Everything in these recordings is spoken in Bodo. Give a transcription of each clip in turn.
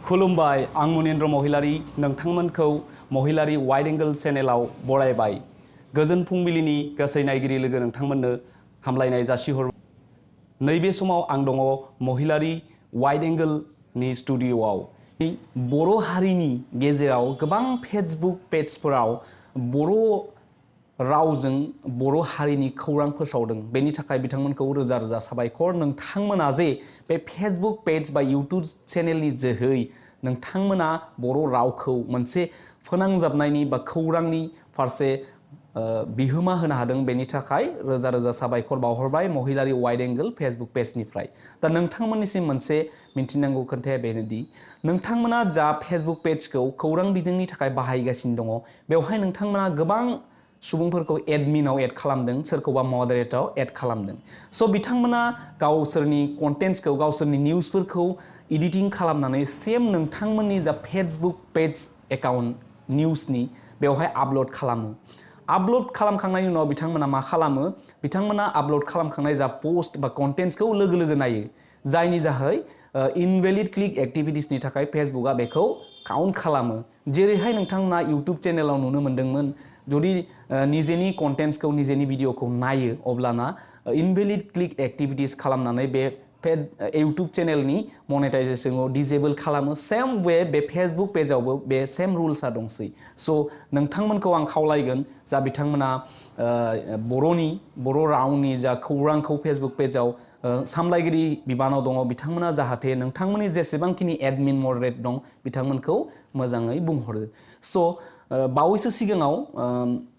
खुलुमबाय आं मुनिन्द्र महिलारी नोंथांमोनखौ महिलारी वाइड एंगल चेनेलाव बरायबाय गोजोन फुंबिलिनि गासै नायगिरि लोगो नोंथांमोननो हामलायनाय जासिहर नैबे समाव आं दङ महिलारी वाइड एंगल नि स्टुडिय'आव बर' हारिनि गेजेराव गोबां फेसबुक पेजफोराव बर' रावजों बर' हारिनि खौरां फोसावदों बेनि थाखाय बिथांमोनखौ रोजा रोजा साबायखर नोंथांमोना जे बे फेसबुक पेज बा इउट्युब चेनेलनि जोहै नोंथांमोना बर' रावखौ मोनसे फोनांजाबनायनि बा खौरांनि फारसे बिहोमा होनो हादों बेनि थाखाय रोजा रोजा साबायखर बावहरबाय महिलारी वाइड एंगल फेसबुक पेजनिफ्राय दा नोंथांमोननिसिम मोनसे मिन्थिनांगौ खोथाया बेनोदि नोंथांमोना जा फेसबुक पेजखौ खौरां बिजोंनि थाखाय बाहायगासिनो दङ बेवहाय नोंथांमोना गोबां सुबुंफोरखौ एडमिनाव एड खालामदों सोरखौबा मडारेटराव एड खालामदों स' बिथांमोना गावसोरनि कन्टेन्ट्सखौ गावसोरनि निउसफोरखौ एडिटिं खालामनानै सेम नोंथांमोननि जा फेसबुक पेज एकाउन्ट निउसनि बेवहाय आपल'ड खालामो आपल'ड खालामखांनायनि उनाव बिथांमोना मा खालामो बिथांमोना आपल'ड खालामखांनाय जा पोस्ट बा कन्टेन्ट्सखौ लोगो लोगो नायो जायनि जाहै इनभेलिड क्लिक एक्टिभिटिसनि थाखाय फेसबुकआ बेखौ काउन्ट खालामो जेरैहाय नोंथांमोना इउट्युब चेनेलाव नुनो मोन्दोंमोन जुदि निजेनि कन्टेन्ट्सखौ निजेनि भिडिअखौ नायो अब्लाना इनभेलिड क्लिक एक्टिभिटिस खालामनानै बे इउट्युब चेनेलनि मनेटाइजेसनखौ डिजेबल खालामो सेम वे बे फेसबुक पेजावबो बे सेम रुल्सआ दंसै स' नोंथांमोनखौ आं खावलायगोन जा बिथांमोना बर' रावनि जा खौरांखौ फेसबुक पेजाव सामलायगिरि बिबानाव दङ बिथांमोना जाहाथे नोंथांमोननि जेसेबांखिनि एडमिन मडारेट दं बिथांमोनखौ मोजाङै बुंहरो स' बावैसो सिगाङाव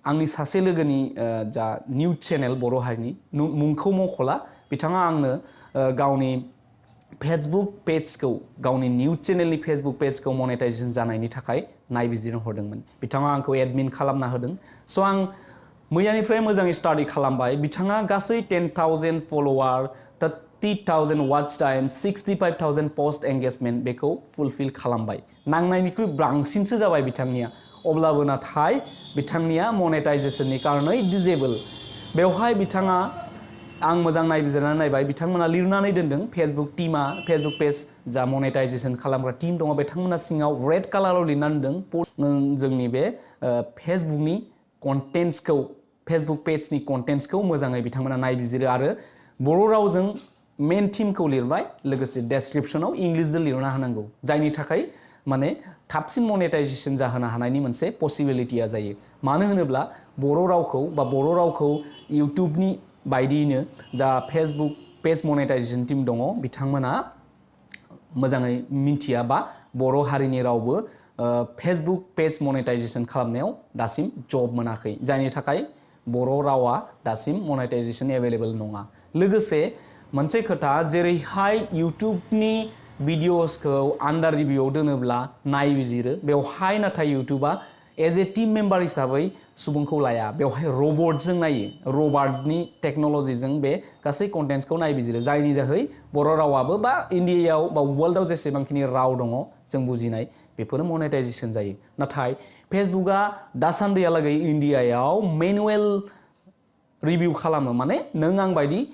आंनि सासे लोगोनि जा निउज चेनेल बर' हारिनि मुंखौ मख'ला बिथाङा आंनो गावनि फेसबुक पेजखौ गावनि निउज चेनेलनि फेसबुक पेजखौ मनेटाइजेसन जानायनि थाखाय नायबिजिरनो हरदोंमोन बिथाङा आंखौ एडमिन खालामना होदों स' आं मैयानिफ्राय मोजाङै स्टाडि खालामबाय बिथाङा गासै 10,000 फलोवार 30,000 वाच टाइम 65,000 पोस्ट एंगेजमेंट बेखौ फुलफिल खालामबाय नांनायनिख्रुइ बांसिनसो जाबाय बिथांनिया अब्लाबो नाथाय बिथांनिया मनेटाइजेसननि कारनै डिजेबल बेवहाय बिथाङा आं मोजां नायबिजिरनानै नायबाय बिथांमोना लिरनानै दोनदों फेसबुक टीमा फेसबुक पेज जा मनेटाइजेसन खालामग्रा टीम दङ बिथांमोना सिङाव रेड कालाराव लिरनानै दोनदों जोंनि बे फेसबुकनि कन्टेन्ट्सखौ फेसबुक पेजनि कन्टेन्ट्सखौ मोजाङै बिथांमोना नायबिजिरो आरो बर' रावजों मेन टीमखौ लिरबाय लोगोसे डेसक्रिप्शनाव इंलिसजों लिरना होनांगौ जायनि थाखाय माने थाबसिन मनेटाइजेसन जाहोनो हानायनि मोनसे पसिबिलिटिया जायो मानो होनोब्ला बर' रावखौ इउट्युबनि बायदियैनो जा फेसबुक पेज मनेटाइजेसन टीम दङ बिथांमोना मोजाङै मिन्थिया बा बर' हारिनि रावबो फेसबुक पेज मनेटाइजेसन खालामनायाव दासिम जब मोनाखै जायनि थाखाय बर' रावा दासिम मनेटाइजेसन एभेलेबल नङा लोगोसे मोनसे खोथा जेरैहाय इउट्युबनि भिडिअसखौ आन्डार रिभिउआव दोनोब्ला नायबिजिरो बेवहाय नाथाय इउट्युबा एज ए टीम मेम्बार हिसाबै सुबुंखौ लाया बेवहाय रबटजों नायो रबार्टनि टेक्न'लजिजों बे गासै कन्टेन्ट्सखौ नायबिजिरो जायनि जाहै बर' रावाबो बा इन्डियायाव बा वर्ल्डआव जेसेबांखिनि राव दङ जों बुजिनाय बेफोरो मनेटाइजेसन जायो नाथाय फेसबुकआ दासान्दिहालागै इन्डियायाव मेनुवेल रिभिउ खालामो माने नों आं बायदि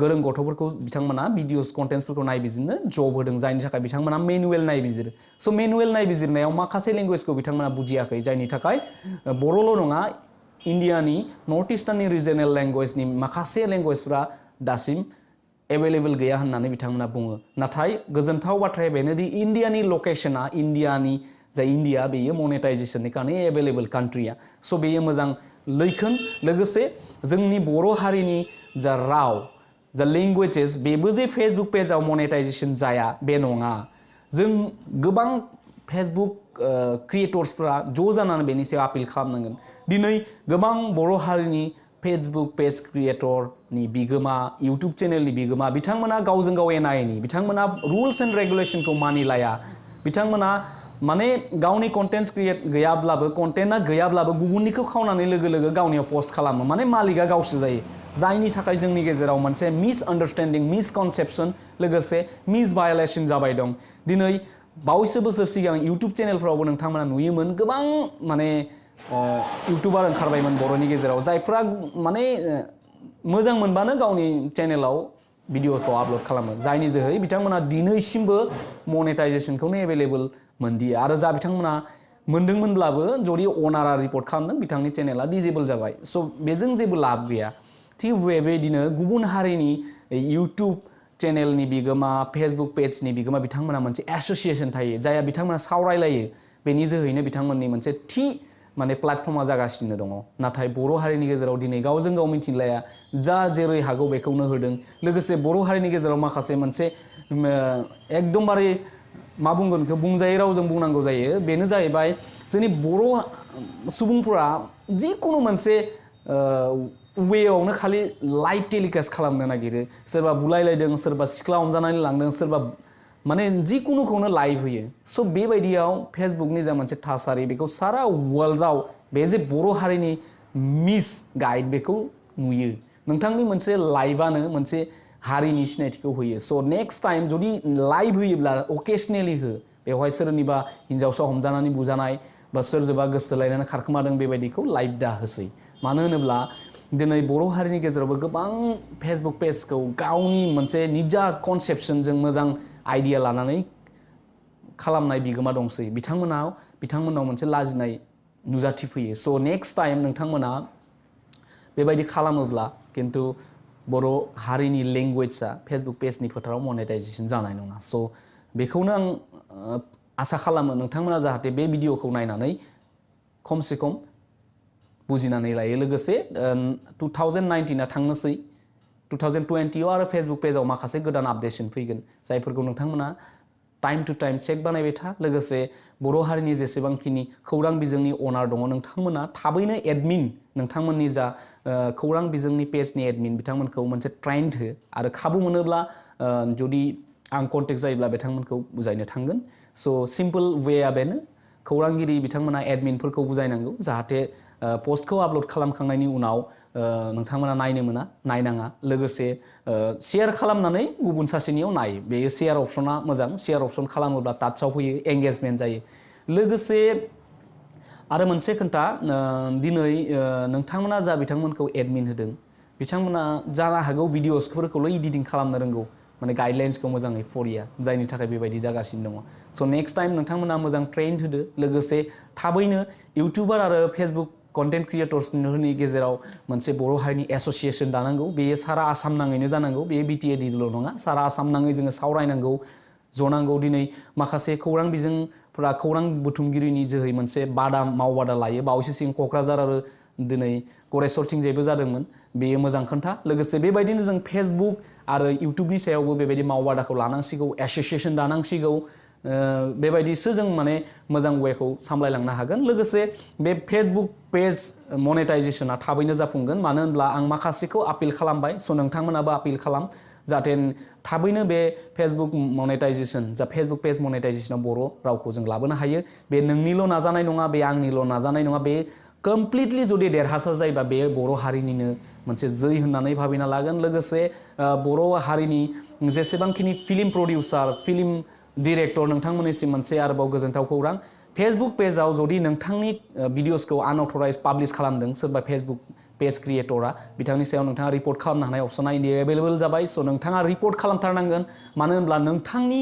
गोरों गथ'फोरखौ बिथांमोना भिडिअस कन्टेन्ट्सफोरखौ नायबिजिरनो जब होदों जायनि थाखाय बिथांमोना मेनुवेल नायबिजिरो स' मेनुवेल नायबिजिरनायाव माखासे लेंगुवेजखौ बिथांमोना बुजियाखै जायनि थाखाय बर'ल' नङा इन्डियानि नर्थ इस्टार्ननि रिजनेल लेंगुवेजनि माखासे लेंगुवेजफ्रा दासिम एभेलेबल गैया होननानै बिथांमोना बुङो नाथाय गोजोनथाव बाथ्राया बेनोदि इन्डियानि लकेशना इन्डियानि जा इन्डिया बेयो मनेटाइजेसननि कारणे एभेलेबल कान्ट्रिया स' बेयो मोजां लैखोन लोगोसे जोंनि बर' हारिनि जा राव जा लेंगुवेजेस बेबो जे फेसबुक पेजाव मनेटाइजेसन जाया बे नङा जों गोबां फेसबुक क्रिएटर्सफ्रा ज' जानानै बेनि सायाव आपिल खालामनांगोन दिनै गोबां बर' हारिनि फेसबुक पेज क्रिएटरनि बिगोमा इउट्युब चेनेलनि बिगोमा बिथांमोना गावजों गाव एना एनि बिथांमोना रुल्स एन्ड रेगुलेसनखौ मानिलाया बिथांमोना माने गावनि कन्टेन्ट्स क्रिएट गैयाब्लाबो कन्टेन्टआ गैयाब्लाबो गुबुननिखौ खावनानै लोगो लोगो गावनियाव पोस्ट खालामो माने मालिकआ गावसो जायो जायनि थाखाय जोंनि गेजेराव मोनसे मिसआन्डारस्टेन्डिं मिसकनसेप्सन लोगोसे मिसभायलेसन जाबाय दं दिनै बावैसो बोसोर सिगां इउट्युब चेनेलफ्रावबो नोंथांमोना नुयोमोन गोबां माने इउट्युबार ओंखारबायमोन बर'नि गेजेराव जायफ्रा माने मोजां मोनबानो गावनि चेनेलाव भिडिअखौ आपल'ड खालामो जायनि जोहै बिथांमोना दिनैसिमबो मनेटाइजेसनखौनो एभेलेबल मोनदिया आरो जा बिथांमोना मोनदोंमोनब्लाबो जुदि अनारा रिपर्ट खालामदों बिथांनि चेनेला डिजेबल जाबाय स' बेजों जेबो लाब गैया थिग बेबायदिनो गुबुन हारिनि इउटुब चेनेलनि बिगोमा फेसबुक पेजनि बिगोमा बिथांमोना मोनसे एसोसिएसन थायो जायहा बिथांमोना सावरायलायो बेनि जोहैनो बिथांमोननि मोनसे थि माने प्लेटफर्मा जागासिनो दङ नाथाय बर' हारिनि गेजेराव दिनै गावजों गाव मिथिलाया जा जेरै हागौ बेखौनो होदों लोगोसे बर' हारिनि गेजेराव माखासे मोनसे एकदमबारे मा बुंगोन बेखौ बुंजायै रावजों बुंनांगौ जायो बेनो जाहैबाय जोंनि बर' सुबुंफोरा जिखुनु मोनसे वेयावनो खालि लाइभ टेलिकास्ट खालामनो नागिरो सोरबा बुलायलायदों सोरबा सिख्ला हमजानानै लांदों सोरबा माने जिखुनुखौनो लाइभ होयो स' बेबायदियाव फेसबुकनि जा मोनसे थासारि बेखौ सारा वर्ल्डआव बे जे बर' हारिनि मिस गाइड बेखौ नुयो नोंथांनि मोनसे लाइभआनो मोनसे हारिनि सिनायथिखौ होयो स' नेक्स्ट टाइम जुदि लाइभ होयोब्ला अकेजनेलि हो बेवहाय सोरनिबा हिन्जावसा हमजानानै बुजानाय बा सोरजोंबा गोसथोलायनानै खारखोमादों बेबायदिखौ लाइभ दा होसै मानो होनोब्ला दिनै बर' हारिनि गेजेरावबो गोबां फेसबुक पेजखौ गावनि मोनसे निजा कनसेप्सनजों मोजां आइडिया लानानै खालामनाय बिगोमा दंसै बिथांमोनाव मोनसे लाजिनाय नुजाथि फैयो स' नेक्स्ट टाइम नोंथांमोना बेबायदि खालामोब्ला खिन्थु बर' हारिनि लेंगुवेजआ फेसबुक पेजनि फोथाराव मनेटाइजेसन जानाय नङा स' बेखौनो आं आसा खालामो नोंथांमोना जाहाथे बे भिडिअखौ नायनानै खमसे खम बुजिनानै लायो लोगोसे 2019आ थांनोसै 2020आव आरो फेसबुक पेजाव माखासे गोदान आपडेशन फैगोन जायफोरखौ नोंथांमोना टाइम टु टाइम चेक बानायबाय था लोगोसे बर' हारिनि जेसेबांखिनि खौरां बिजोंनि अनार दङ नोंथांमोना थाबैनो एडमिन नोंथांमोननि जा खौरां बिजोंनि पेजनि एडमिन बिथांमोनखौ मोनसे ट्रेन्ड हो आरो खाबु मोनोब्ला जुदि आं कन्टेक्ट जायोब्ला बिथांमोनखौ बुजायनो थांगोन स' सिम्पल वेआ बेनो खौरांगिरि बिथांमोना एडमिनफोरखौ बुजायनांगौ जाहाथे पस्टखौ आपल'ड खालामखांनायनि उनाव नोंथांमोना नायनाङा लोगोसे शेयार खालामनानै गुबुन सासेनियाव नाय बेयो शेयार अपसना मोजां शेयार अपसन खालामोब्ला टाचआव फैयो एंगेजमेन्ट जायो लोगोसे आरो मोनसे खोथा दिनै नोंथांमोना जा बिथांमोनखौ एडमिन होदों बिथांमोना जानो हागौ भिडिअसफोरखौल' एडिटिं खालामनो रोंगौ माने गाइडलाइन्सखौ मोजाङै फरिया जायनि थाखाय बेबायदि जागासिनो दङ स' नेक्स्ट टाइम नोंथांमोना मोजां ट्रेन्ड होदो लोगोसे थाबैनो इउटुबार आरो फेसबुक कन्टेन्ट क्रिएटर्सनि गेजेराव मोनसे बर' हारिनि एस'सिएसन दानांगौ बेयो सारा आसाम नाङैनो जानांगौ बेयो बिटिएडिल' नङा सारा आसाम नाङै जोङो सावरायनांगौ जनांगौ दिनै माखासे खौरां बिजोंफोरा खौरां बुथुमगिरिनि जोहै मोनसे मावबादा लायो बावैसो सिगां क'क्राझार आरो दिनै गरेस्वरथिंजायबो जादोंमोन बेयो मोजां खोन्था लोगोसे बेबायदिनो जों फेसबुक आरो इउटुबनि सायावबो बेबायदि मावबादाखौ लानांसिगौ एस'सिएसन दानांसिगौ बेबायदिसो जों माने मोजां वेखौ सामलायलांनो हागोन लोगोसे बे फेसबुक पेज मनेटाइजेसना थाबैनो जाफुंगोन मानो होनब्ला आं माखासेखौ आपिल खालामबाय स' नोंथांमोनाबो आपिल खालाम जाहाथे थाबैनो बे फेसबुक मनेटाइजेसन जा फेसबुक पेज मनेटाइजेसनाव बर' रावखौ जों लाबोनो हायो बे नोंनिल' नाजानाय नङा बे आंनिल' नाजानाय नङा बे कमप्लिटलि जुदि देरहासार जायोबा बे बर' हारिनिनो मोनसे जै होननानै भाबिना लागोन लोगोसे बर' हारिनि जेसेबांखिनि फिल्म प्रडिउसार फिल्म डिरेक्टर नोंथांमोननिसिम मोनसे आरोबाव गोजोनथाव खौरां फेसबुक पेजाव जुदि नोंथांनि भिडिअसखौ आनअथराइज पाब्लिश खालामदों सोरबा फेसबुक पेज क्रिएटरा बिथांनि सायाव नोंथाङा रिपर्ट खालामनो हानाय अपसना इन्डियायाव एभेलेबल जाबाय स' नोंथाङा रिपर्ट खालामथारनांगोन मानो होनब्ला नोंथांनि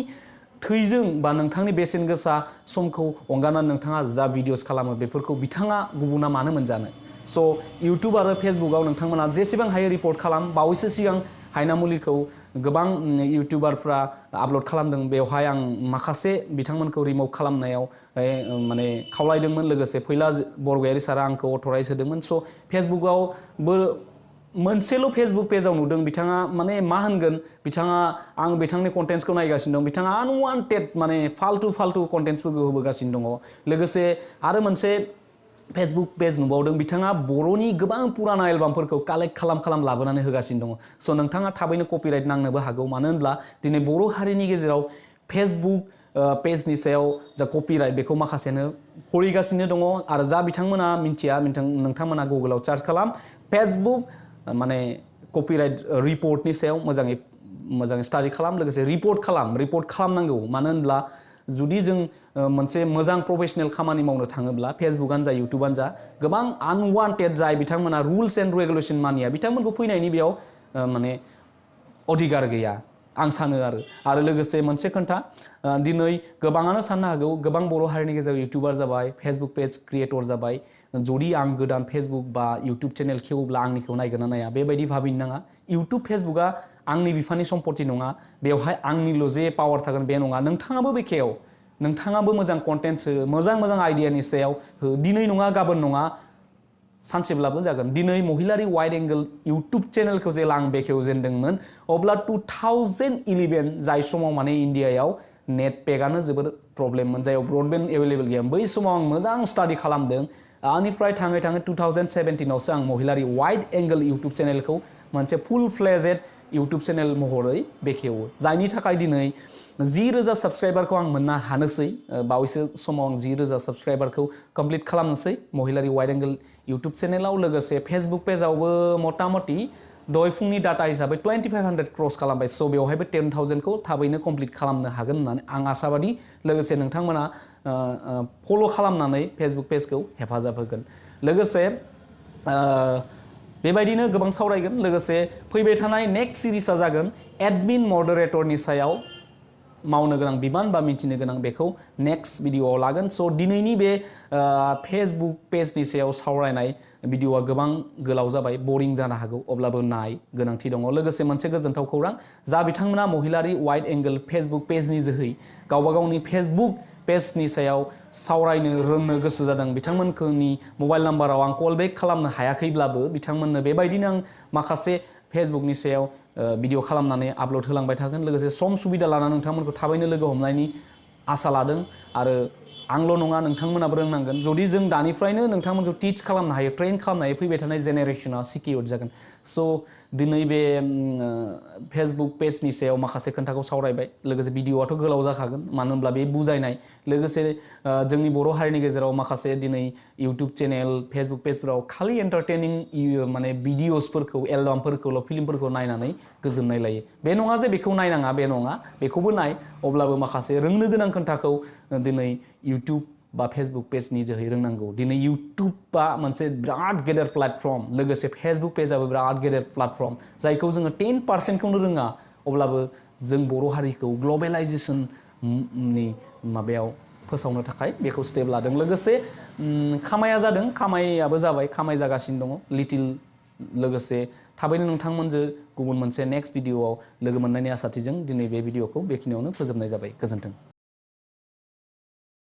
थैजों बा नोंथांनि बेसेन गोसा समखौ हंगारनानै नोंथाङा जा भिडिअस खालामो बेफोरखौ बिथाङा गुबुना मानो मोनजानो स' इउटुब आरो फेसबुकआव नोंथांमोना जेसेबां हायो रिपर्ट खालाम बावैसो सिगां हायनामुलिखौ गोबां इउटुबारफ्रा आपल'ड खालामदों बेवहाय आं माखासे बिथांमोनखौ रिमुभ खालामनायाव माने खावलायदोंमोन लोगोसे फैला बरगयारि सारा आंखौ अथराइज होदोंमोन स' फेसबुकआवबो मोनसेल' फेसबुक पेजाव नुदों बिथाङा माने मा होनगोन बिथाङा आं बिथांनि कन्टेन्ट्सखौ नायगासिनो दं बिथाङा आनवान्टेड माने फाल्तु कन्टेन्ट्सफोरखौ होबोगासिनो दङ लोगोसे आरो मोनसे फेसबुक पेज नुबावदों बिथाङा बर'नि गोबां पुराना एलबामफोरखौ कालेक्ट खालाम लाबोनानै होगासिनो दङ स' नोंथाङा थाबैनो कपिराइट नांनोबो हागौ मानो होनब्ला दिनै बर' हारिनि गेजेराव फेसबुक पेजनि सायाव जा कपिराइट बेखौ माखासेनो फरिगासिनो दङ आरो जा बिथांमोना मिन्थिया नोंथांमोना गुगोलाव सार्च खालाम फेसबुक माने कपिराइट रिपर्टनि सायाव मोजाङै स्टाडि खालाम लोगोसे रिपर्ट खालामनांगौ मानो होनब्ला जुदि जों मोनसे मोजां प्रफेसनेल खामानि मावनो थाङोब्ला फेसबुकआनो जा इउटुबानो जा गोबां आनवान्टेड जाय बिथांमोना रुल्स एन्ड रेगुलेसन मानिया बिथांमोनखौ फैनायनि बेयाव माने अधिकार गैया आं सानो आरो लोगोसे मोनसे खोथा दिनै गोबाङानो साननो हागौ गोबां बर' हारिनि गेजेराव इउटिउबार जाबाय फेसबुक पेज क्रिएटर जाबाय जुदि आं गोदान फेसबुक बा इउटिउब चेनेल खेवोब्ला आंनिखौ नायगोन ना नाया बेबायदि भाबिनो नाङा इउटिउब फेसबुकआ आंनि बिफानि सम्पति नङा बेवहाय आंनिल' जे पावार थागोन बे नङा नोंथाङाबो बेखेव नोंथाङाबो मोजां कन्टेन्ट हो मोजां आइडियानि सायाव हो दिनै नङा गाबोन नङा सानसेब्लाबो जागोन दिनै महिलारि वाइड एंगल इउटिउब चेनेलखौ जेला आं बेखेवजेनदोंमोन अब्ला 2011 जाय समाव माने इन्डियायाव नेट पेकआनो जोबोर प्रब्लेममोन जायाव ब्रडबेन्ड एभेलेबल गैयामोन बै समाव आं मोजां स्टाडि खालामदों आनिफ्राय थाङै 2017 आवसो आं महिलारि वाइड एंगल इउटिउब चेनेलखौ मोनसे फुल फ्लेजेड इउटिउब चेनेल महरै बेखेवो जायनि थाखाय दिनै 10,000 साबस्क्राइबारखौ आं मोननो हानोसै बावैसो समाव आं 10,000 साबस्क्राइबारखौ कमप्लिट खालामनोसै महिलारि वाइड एंगल इउटिउब चेनेलाव लोगोसे फेसबुक पेजावबो मथा मथि दहाय फुंनि डाटा हिसाबै 2500 क्रस खालामबाय स' बेवहायबो 10,000खौ थाबैनो कमप्लिट खालामनो हागोन होननानै आं आसाबादि लोगोसे नोंथांमोना फल' खालामनानै फेसबुक पेजखौ हेफाजाब होगोन लोगोसे बेबायदिनो गोबां सावरायगोन लोगोसे फैबाय थानाय नेक्स्ट सिरिजआ जागोन एडमिन मडारेटरनि सायाव मावनो गोनां बिबान बा मिथिनो गोनां बेखौ नेक्स्ट भिडिअआव लागोन स' दिनैनि बे फेसबुक पेजनि सायाव सावरायनाय भिडिअआ गोबां गोलाव जाबाय बरिं जानो हागौ अब्लाबो नाय गोनांथि दङ लोगोसे मोनसे गोजोनथाव खौरां जा बिथांमोना महिलारि वाइड एंगल फेसबुक पेजनि जोहै गावबा गावनि फेसबुक पेजनि सायाव सावरायनो रोंनो गोसो जादों बिथांमोननि मबाइल नाम्बाराव आं कल बेक खालामनो हायाखैब्लाबो बिथांमोननो बेबायदिनो आं माखासे फेसबुकनि सायाव भिडिअ खालामनानै आपल'ड होलांबाय थागोन लोगोसे सम सुबिदा लानानै नोंथांमोनखौ थाबैनो लोगो हमनायनि आसा लादों आरो आंल' नङा नोंथांमोनाबो रोंनांगोन जुदि जों दानिफ्रायनो नोंथांमोनखौ टिच खालामनो हायो ट्रेन खालामनो हायो फैबाय थानाय जेनेरेसना सिकिउर जागोन स' दिनै बे फेसबुक पेजनि सायाव माखासे खोथाखौ सावरायबाय लोगोसे भिडिअआथ' गोलाव जाखागोन मानो होनब्ला बे बुजायनाय लोगोसे जोंनि बर' हारिनि गेजेराव माखासे दिनै इउटिउब चेनेल फेसबुक पेजफोराव खालि एन्टारटेनिं माने भिडिअसफोरखौ एलबामफोरखौल' फिल्मफोरखौ नायनानै गोजोननाय लायो बे नङा जे बेखौ नायनाङा बे नङा बेखौबो नाय अब्लाबो माखासे रोंनो गोनां खोथाखौ दिनै इउटिउब बा फेसबुक पेजनि जोहै रोंनांगौ दिनै इउटिउबआ मोनसे बिराद गेदेर प्लेटफर्म लोगोसे फेसबुक पेजाबो बिराद गेदेर प्लेटफर्म जायखौ जोङो 10%खौनो रोङा अब्लाबो जों बर' हारिखौ ग्लबेलाइजेसननि माबायाव फोसावनो थाखाय बेखौ स्टेप लादों लोगोसे खामाया जादों खामायाबो जाबाय खामाय जागासिनो दङ लिटिल लोगोसे थाबैनो नोंथांमोनजों गुबुन मोनसे नेक्स्ट भिडिअआव लोगो मोननायनि आसाथिजों दिनै बे भिडिअखौ बेखिनियावनो फोजोबनाय जाबाय गोजोन्थों।